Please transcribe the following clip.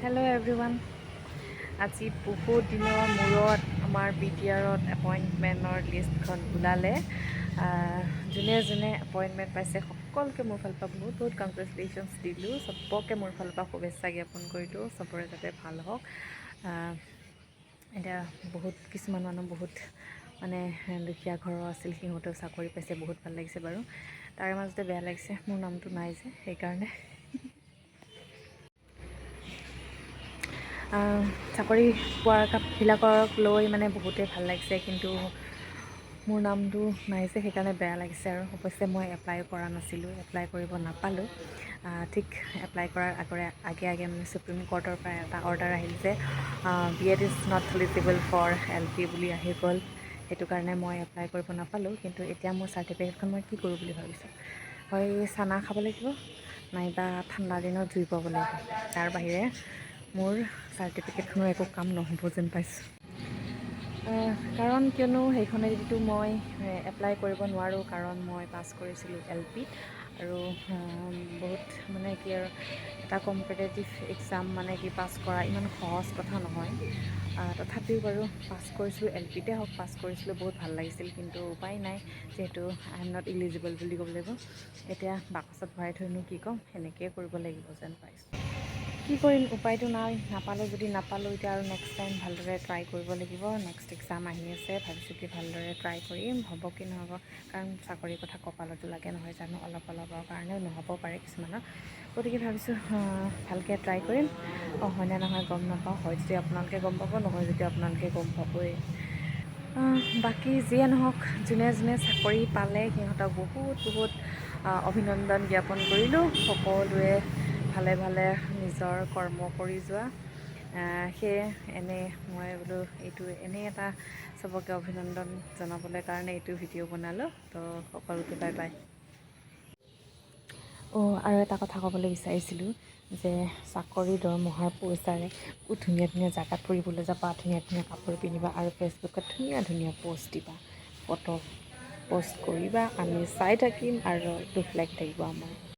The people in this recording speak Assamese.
Hello everyone, আজি বহুত দিনৰ মূৰত আমাৰ বিটিআৰত এপইণ্টমেণ্টৰ লিষ্টখন ওলালে। যোনে যোনে এপইণ্টমেণ্ট পাইছে, সকলোকে মোৰ ফালৰ পৰা বহুত বহুত কংগ্ৰেচুলেশ্যনছ দিলোঁ। চবকে মোৰ ফালৰ পৰা শুভেচ্ছা জ্ঞাপন কৰিলোঁ, চবৰে যাতে ভাল হওক। এতিয়া বহুত কিছুমান মানুহ বহুত মানে দুখীয়া ঘৰৰ আছিল, সিহঁতেও চাকৰি পাইছে, বহুত ভাল লাগিছে বাৰু। তাৰে মাজতে বেয়া লাগিছে, মোৰ নামটো নাই যে, সেইকাৰণে। চাকৰি পোৱাবিলাকক লৈ মানে বহুতেই ভাল লাগিছে, কিন্তু মোৰ নামটো নাই যে, সেইকাৰণে বেয়া লাগিছে। আৰু অৱশ্যে মই এপ্লাই কৰা নাছিলোঁ, এপ্লাই কৰিব নাপালোঁ। ঠিক এপ্লাই কৰাৰ আগে আগে মানে চুপ্ৰিম কোৰ্টৰ পৰা এটা অৰ্ডাৰ আহিল যে B.Ed is not eligible for LP বুলি আহি গ'ল। সেইটো কাৰণে মই এপ্লাই কৰিব নাপালোঁ। কিন্তু এতিয়া মোৰ চাৰ্টিফিকেটখন মই কি কৰোঁ বুলি ভাবিছোঁ? হয় চানা খাব লাগিব, নাইবা ঠাণ্ডা দিনত জুই পুৱাব লাগিব। তাৰ বাহিৰে মোৰ চাৰ্টিফিকেটখনৰ একো কাম নহ'ব যেন পাইছোঁ। কাৰণ কিয়নো সেইখনেদিতো মই এপ্লাই কৰিব নোৱাৰোঁ, কাৰণ মই পাছ কৰিছিলোঁ এলপিত। আৰু বহুত মানে কি আৰু, এটা কম্পিটেটিভ এক্সাম মানে কি পাছ কৰা ইমান সহজ কথা নহয়। তথাপিও বাৰু পাছ কৰিছিলোঁ, এলপিতে হওক পাছ কৰিছিলোঁ, বহুত ভাল লাগিছিল। কিন্তু উপায় নাই, যিহেতু I am not eligible বুলি ক'ব লাগিব। এতিয়া বাকচত ভৰাই থৈনো কি ক'ম? সেনেকৈয়ে কৰিব লাগিব যেন পাইছোঁ। কি কৰিম, উপায়টো নাই। নাপালোঁ যদি নাপালোঁ, এতিয়া আৰু নেক্সট টাইম ভালদৰে ট্ৰাই কৰিব লাগিব। নেক্সট এক্সাম আহি আছে, ভাবিছোঁ কি ভালদৰে ট্ৰাই কৰিম, হ'ব কি নহ'ব। কাৰণ চাকৰিৰ কথা কপালতো লাগে নহয় জানো? অলপ অলপৰ কাৰণেও নহ'ব পাৰে কিছুমানৰ। গতিকে ভাবিছোঁ ভালকৈ ট্ৰাই কৰিম। অঁ, হয়নে নহয় গম নাপাওঁ। হয় যদি আপোনালোকে গম পাব, নহয় যদি আপোনালোকে গম পাবই। বাকী যিয়ে নহওক, যোনে যোনে চাকৰি পালে সিহঁতক বহুত বহুত অভিনন্দন জ্ঞাপন কৰিলোঁ। সকলোৱে ভালে ভালে নিজৰ কৰ্ম কৰি যোৱা। সেয়ে এনেই মই বোলো এইটো এনেই এটা চবকে অভিনন্দন জনাবলৈ কাৰণে এইটো ভিডিঅ' বনালোঁ। তো সকলোকে বাই বাই। অঁ, আৰু এটা কথা ক'বলৈ বিচাৰিছিলোঁ যে চাকৰি দৰমহাৰ পইচাৰে বহুত ধুনীয়া ধুনীয়া জেগাত ফুৰিবলৈ যাবা, ধুনীয়া ধুনীয়া কাপোৰ পিন্ধিবা আৰু ফেচবুকত ধুনীয়া ধুনীয়া প'ষ্ট দিবা, ফটো প'ষ্ট কৰিবা। আমি চাই থাকিম আৰু দুখ লাগি থাকিব আমাৰ।